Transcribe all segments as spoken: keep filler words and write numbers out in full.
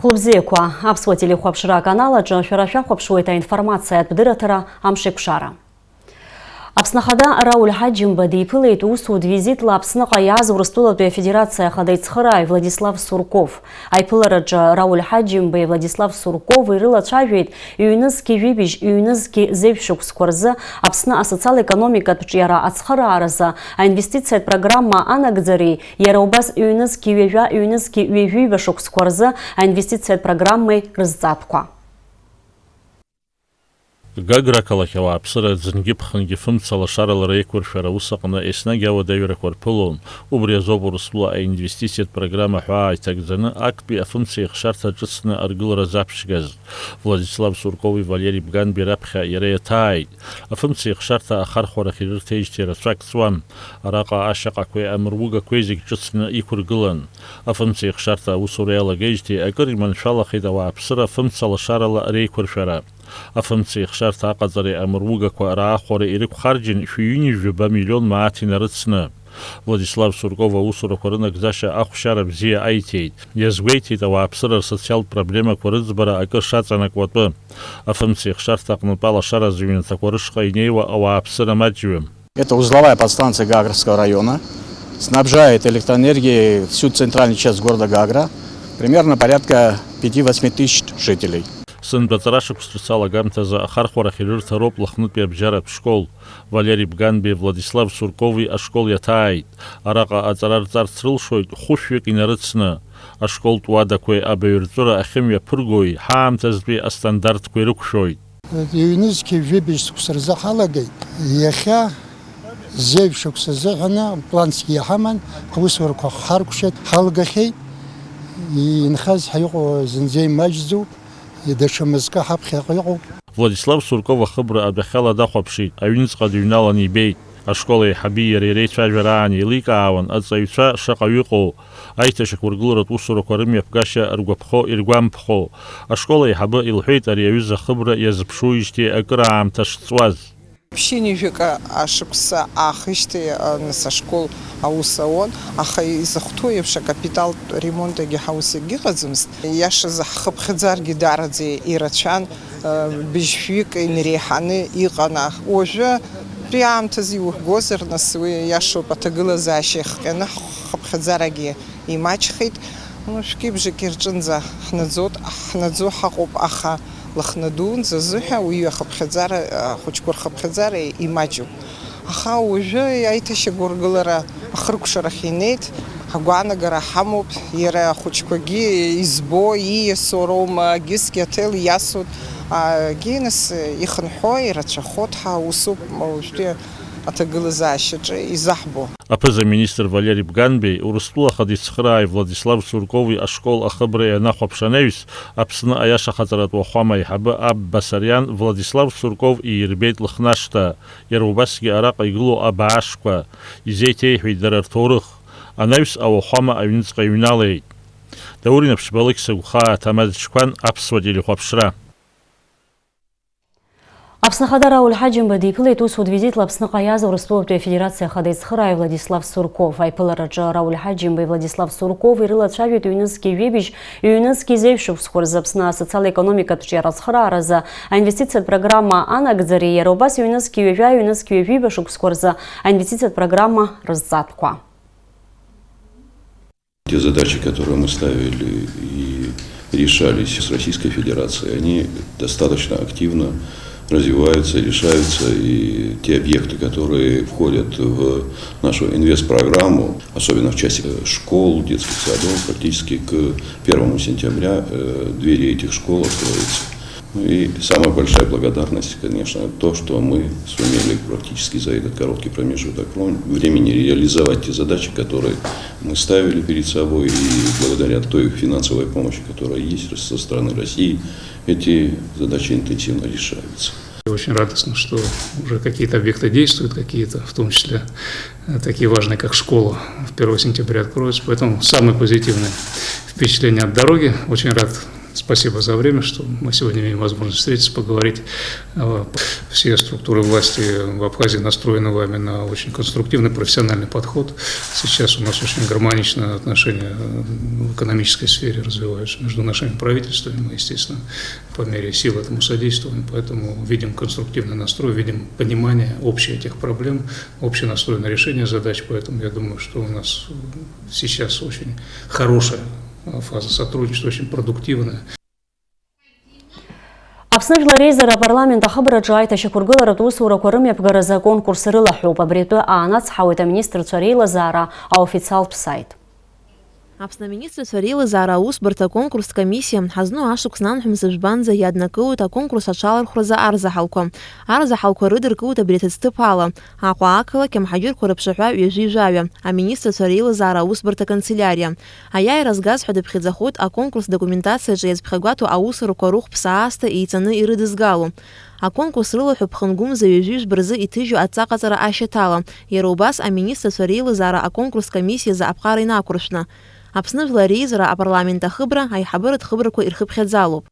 Хәлыбзиақәа, аԥсуа телехәаԥшра аканал аҿы шәара шәахәаԥшуеит аинформациатә дырраҭара Амшеикәшара. Аԥсны Ахада Рауль Ҳаџьымба диԥылеит усутә визитла Аԥсныҟа иааз Урыстәылатәи Афедерациа Ахада ицхырааҩ Владислав Сурков. Аиԥылараҿы Рауль Ҳаџьымбеи Владислав Суркови ирылацәажәеит ҩнызқьи жәибжь, ҩнызқьи зеижә шықәсқәа рзы Аԥсны асоциал-економикатә ҿиара ацхырааразы аинвестициатә программа анагӡареи, иара убас ҩнызқьи ҩажәа, ҩнызқьи ҩажәиба шықәсқәа рзы аинвестициатә программеи рызҵаатәқәа. Гагра ақалақь ауааԥсыра аӡынгьы-ԥхынгьы фымца лашарала реиқәыршәара аус аҟны еснагь ауадаҩрақәа рԥылон. Убри азоуп Урыстәыла аинвестициатә программа ҳәаа иҭагӡаны актәи афымцеихшарҭа ҿыцны аргылара заԥшьгаз. Владислав Суркови Валери Бганби раԥхьа иара иаҭааит. Афымцеихшарҭа ахархәарахь ирырҭеижьҭеи рацәак ҵуан. Араҟа ашьаҟақәеи амыругақәеи зегь ҿыцны иқәыргылан. Афымцеихшарҭа аусура иалагеижьҭеи акыр иманшәалахеит ауааԥсыра афымца лашарала реиқәыршәара. Афымцеихшарҭа аҟаҵареи амыругақәа раахәареи ирықәхарџьын шәи ҩынҩажәаба миллион мааҭ инарыцны. Владислав Сурков аусурақәа рынагӡашьа ахәшьара бзиа аиҭеит. Иазгәеиҭеит ауааԥсыра рсоциалтә проблемақәа рыӡбара акы шаҵанакуатәы. Афымцеихшарҭа аҟнытә алашаразы иҩнаҭақәа рышҟа инеиуа ауааԥсыра маҷҩы. Это узловая подстанция Гагрского района. Снабжает электроэнергией всю центральную часть города Гагра. Примерно порядка пяти-восьми тысяч жителей. Сынтәа аҵара шықәс ҿыц алагамҭазы ахархәарахь ирырҭароуп Лыхнытәи абжьаратә школ. Валери Бганбеи Владислав Суркови ашкол иаҭааит. Араҟа аҵара рҵарц рылшоит хәышәҩык инарыцны. Ашколтә уадақәеи абаҩрҵәыра ахьымҩаԥыргои ҳаамҭазтәи астандартқәа ирықәшәоит. Ҩнызқьи жәибжь шықәса рзы ҳалагеит. Иахьа зеижә шықәса азыҳәаны плансгьы иҳаман, ҳусурақәа ҳаркәшеит, ҳалгахьеит. Инхаз ҳаиҟоу зынӡа имаҷӡоуп, даҽа мызкы ҳаԥхьаҟа иҟоуп. Владислав Сурков ахыбра адәахьала дахәаԥшит, аҩныҵҟа дыҩналан ибеит. Ашкол аиҳаби иареи реицәажәараан еиликаауан аҵаҩцәа шаҟаҩы ыҟоу, аиҭашьақәыргыларатә усурақәа рымҩаԥгашьа ргәаԥхо, иргәамԥхо. Ашкол аиҳабы илҳәеит ари аҩыза ахыбра иазыԥшуижьҭеи акыраамҭа шҵуаз. Ԥшьынҩажәак ашықәса аахижьҭеи, а, нас ашкол аус ауан, аха изахәҭоу еиԥш акапиталтә ремонт егьи ҳаус егьыҟаӡамызт. Иашазы ҳхыԥхьаӡарагьы даараӡа ирацәан, а, быжьшәҩык инреиҳаны иҟан. Уажәы абри аамҭазы иуҳәозар, нас уи иашоуп, аҭагылазаашьа иахҟьаны ҳхыԥхьаӡарагьы имаҷхеит. Ну, шәкьыбжак ирҿынӡа ҳнаӡоит, ҳнаӡо ҳаҟоуп, аха Лыхнадуунӡа азыҳәа уи ахыԥхьаӡара, ахәыҷқәа рхыԥхьаӡара имаҷуп. Аха уажәы аиҭашьақәыргылара ахыркәшарахь инеит, агәаанагара ҳамоуп, иара ахәыҷқәагьы избо, ииасуа роума, агьысгьы аҭел иасуеит, агьи нас ихынҳәуа ирацәахоит, ҳа усуп уажәтәи аҭагылазаашьаҿы изаҳбо. Аԥыза-министр Валери Бганбеи, Урыстәыла ахада ицхырааҩ Владислав Суркови ашкол ахыбра ианахәаԥш анаҩс, Аԥсны аиашахаҵаратә уахәама аиҳабы Аб Басариан Владислав Сурков иирбеит лыхнашҭа, иара убасгьы араҟа игылоу абаашқәа, изеиҭеиҳәеит дара рҭоурых. Анаҩс ауахәама аҩныҵҟа иҩналеит. Даур Инаԥшьба, Алықьса Гәхаа, Ҭамаз Чқәан, Аԥсуа телехәаԥшра. Аԥсны Ахада Рауль Ҳаџьымба диԥылеит усутә визитла Аԥсныҟа иааз Урыстәылатәи Афедерациа Ахада ицхырааҩ Владислав Сурков. Аиԥылараҿы Рауль Ҳаџьымбеи Владислав Суркови ирылацәажәеит ҩнызқьи жәибжь, ҩнызқьи зеижә шықәсқәа рзы Аԥсны асоциал-економикатә ҿиара ацхырааразы аинвестициатә программа анагӡареи, иара убас ҩнызқьи ҩажәа, ҩнызқьи ҩажәиба шықәсқәа рзы аинвестициатә программа рызҵаатәқәа. Те задачи, которые мы ставили и решались с Российской Федерацией, они достаточно активно развиваются, решаются. И те объекты, которые входят в нашу инвестпрограмму, особенно в части, э, школ, детских садов, практически к первому сентября, э, двери этих школ откроются. Ну и самая большая благодарность, конечно, то, что мы сумели практически за этот короткий промежуток вро-, времени реализовать те задачи, которые мы ставили перед собой, и благодаря той финансовой помощи, которая есть со стороны России, эти задачи интенсивно решаются. Очень радостно, что уже какие-то объекты действуют, какие-то, в том числе, э, такие важные, как школа, в первого сентября откроются. Поэтому самые позитивные впечатления от дороги. Очень рад Спасибо за время, что мы сегодня имеем возможность встретиться, поговорить. Э, Все структуры власти в Абхазии настроены вами на очень конструктивный профессиональный подход. Сейчас у нас очень гармоничные отношения, э, в экономической сфере развиваются между нашими правительствами. Мы, естественно, по мере сил этому содействуем, поэтому видим конструктивный настрой, видим понимание общее этих проблем, общий настрой на решение задач, поэтому я думаю, что у нас, э, сейчас очень хорошая, э, фаза сотрудничества, очень продуктивная. Аԥсны Жәлар Реизара апарламент ахыбраҿы аиҭашьақәыргыларатә усурақәа рымҩаԥгаразы аконкурс рылаҳәоуп. Абри атәы аанацҳауеит аминистрцәа реилазаара аофициалтә саит. Аԥсны аминистрцәа реилазаара аусбарҭа аконкурстә комиссиа ҳазну ашықәс ананҳәа мза жәбанӡа иаднакылоит аконкурс аҽалархәразы арзаҳалқәа. Арзаҳалқәа рыдыркылоит абри аҭыӡҭыԥ ала: Аҟәа ақалақь, амҳаџьырқәа рыԥшаҳәа ҩажәи жәаҩа, аминистрцәа реилазаара аусбарҭа аканцелиариа. Аиааира згаз ҳәа даԥхьаӡахоит аконкурс документациаҿы иазԥхьагәаҭоу аусурақәа рыхәԥса аасҭа еиҵаны ирыдызгало. Аконкурс рылаҳәоуп ԥхынгәымза ҩажәи жәба рзы иҭыжьу аҵаҟаҵара ашьаҭала. Иара убас аминистрцәа реилазаара аконкурс комиссиазы аԥҟара инақәыршәны. Аԥсны Жәлар Реизара апарламент ахыбра аиҳабыратә хыбрақәа ирхыԥхьаӡалоуп.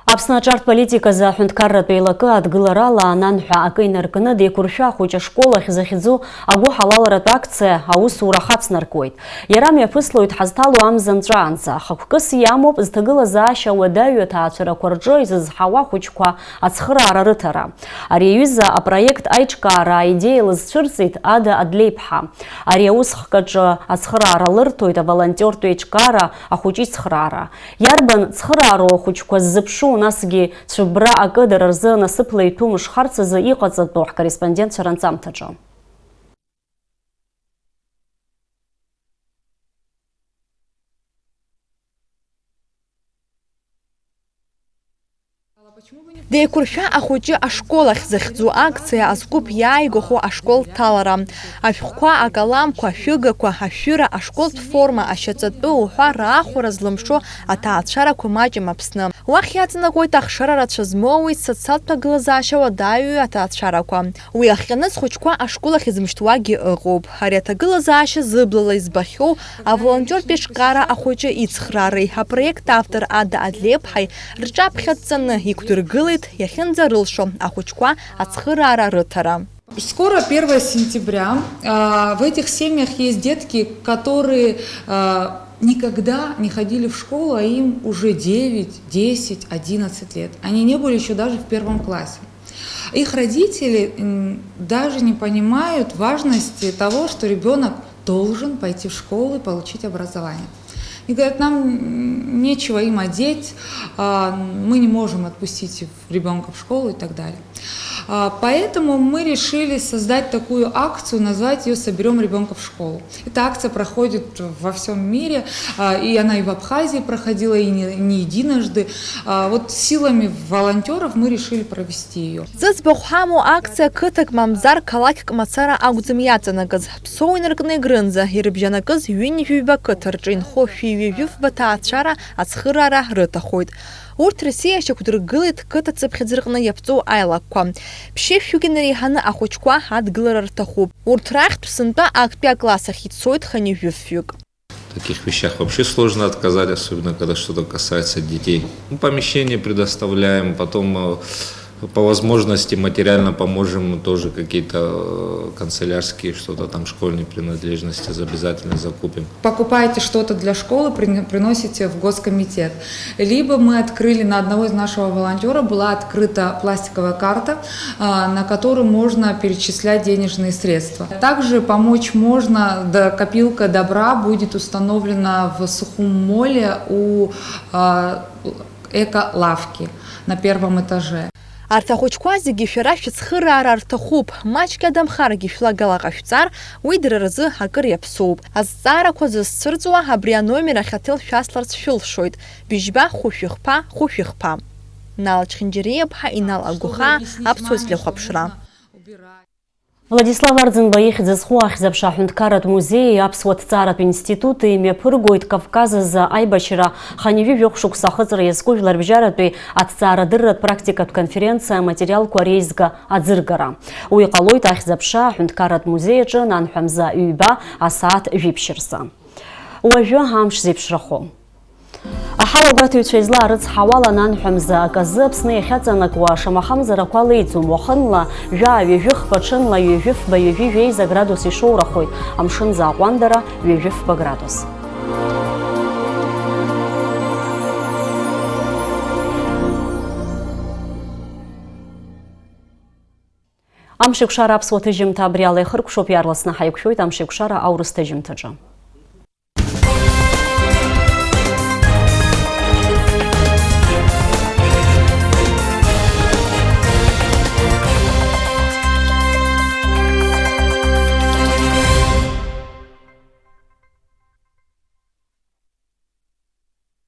Аԥсны аҿартә политиказы аҳәынҭқарратә еилакы адгыларала ананҳәа акы инаркны, Деиқәыршәа ахәыҷы ашкол ахь захьӡу агәыҳалалратә акциа аусура ахацнаркуеит. Иара мҩаԥыслоит ҳазҭало амза нҵәаанӡа. Хықәкыс иамоуп зҭагылазаашьа уадаҩу аҭаацәарақәа рҿы изызҳауа ахәыҷқәа ацхыраара рыҭара. Ари аҩыза апроект аиҿкаара аидеиа лызцәырҵит Ада Адлеиԥҳа. Ари аусхк аҿы ацхыраара лырҭоит аволонтиортә еиҿкаара, ахәыҷы ицхраара. Иарбан цхыраароу ахәыҷқәа ззыԥшу, насгьы цәыббра акы дара рзы насыԥла иҭәу мышхарц азы иҟаҵатәу ҳкорреспондентцәа ранҵамҭаҿы? Деиқәыршәа ахәыҷы ашкол ахь захьӡу акциа азгәыԥ иааигәахо ашкол ҭалара. Ашәҟәқәа, акаламқәа, ашәыгақәа, ашәыра, ашколтә форма, ашьаҵатәы уҳәа раахәара злымшо аҭаацәарақәа маҷым Аԥсны. Уахь иаҵанакуеит ахшара рацәа змоуи социалтә ҭагылазаашьа уадаҩу аҭаацәарақәа. Уи ахҟьаны зхәыҷқәа ашкол ахь измышьҭуагьы ыҟоуп. Ари аҭагылазаашьа зыблала избахьоу аволонтиортә еиҿкаара ахәыҷы ицхраареи апроект автор Ада Адлеиԥҳаи рҿаԥхьа дҵаны иқәдыргылеит иахьынӡарылшо ахәыҷқәа ацхыраара рыҭара. Скоро первое сентября. А, В этих семьях есть детки, которые а, никогда не ходили в школу, а им уже девять, десять, одиннадцать лет. Они не были еще даже в первом классе. Их родители м, даже не понимают важности того, что ребенок должен пойти в школу и получить образование. И говорят, нам м, нечего им одеть, а, мы не можем отпустить ребенка в школу и так далее. А, Поэтому мы решили создать такую акцию, назвать ее «Соберем ребенка в школу». Эта акция проходит во всем мире, а, и она и в Абхазии проходила, и не, не единожды. А, Вот силами волонтеров мы решили провести ее. Зыӡбахә ҳамоу акциа қыҭак мамзар қалақьк мацара акәӡам иаҵанакыз. Ԥсоу инаркны Егрынӡа ирыбжьанакыз ҩынҩажәи жәба қыҭа рҿы инхо шәи ҩажәи фба ҭаацәара ацхыраара рыҭахоит. Урҭ Россиа шьақәдыргылеит қыҭа цыԥхьаӡа рҟны иаԥҵоу аилакқәа. Ԥшьышәҩык инареиҳаны ахәыҷқәа адгылара рҭахуп. Урҭ рахьтә сынтәа актәи акласс ахь ицоит хынҩажәи фҩык. В таких вещах вообще сложно отказать, особенно когда что-то касается детей. Ну, помещение предоставляем, потом э, по возможности материально поможем, тоже какие-то э, канцелярские, что-то там, школьные принадлежности обязательно закупим. Покупаете что-то для школы, приносите в госкомитет. Либо мы открыли, на одного из нашего волонтера была открыта пластиковая карта, на которую можно перечислять денежные средства. Также помочь можно, копилка добра будет установлена в Сухум-моле у эко-лавки на первом этаже. Арҭ ахәыҷқәа зегьы шәара шәыцхыраара рҭахуп, маҷк адамхаргьы шәлагала ҟашәҵар, уи дара рзы акыр иаԥсоуп. Азҵаарақәа зызцәырҵуа абри аномер ахь аҭел шәасларц шәылшоит, быжьба хәышәыхԥа, хәышәыхԥа. Нал Чхинџьариа-ԥҳа, Инал Агәыхаа, Аԥсуа телехәаԥшра. Владислав Арӡынба ихьӡ зху ахьӡ-аԥша аҳәынҭқарратә музеии аԥсуа ҭҵааратә институти имҩаԥыргоит Кавказ азы аибашьра хынҩажәи жәохә шықәса ахыҵра иазку жәларбжьаратәи аҭҵаарадырратә практикатә конференциа аматериалқәа реизга аӡыргара. Уи ҟалоит ахьӡ-аԥша аҳәынҭқарратә музеи аҿы нанҳәа мза ҩба асааҭ жәиԥшь рзы. Уажәы амш зеиԥшрахо. Аҳауагәаҭаҩцәа излаарыцҳауала, ананҳәа мза аказы Аԥсны иахьаҵанакуа ашамахамзарақәа леиӡом. Уахынла жәаа, ҩажәи хԥа, ҽынла ҩажәи фба, ҩажәи жәеиза градус ишоурахоит, амшын зааҟәандара ҩажәи фба градус. Амшеикәшара аԥсуа ҭыжьымҭа абри ала ихыркәшоуп, иаарласны ҳаиқәшәоит Амшеикәшара аурыс ҭыжьымҭаҿы.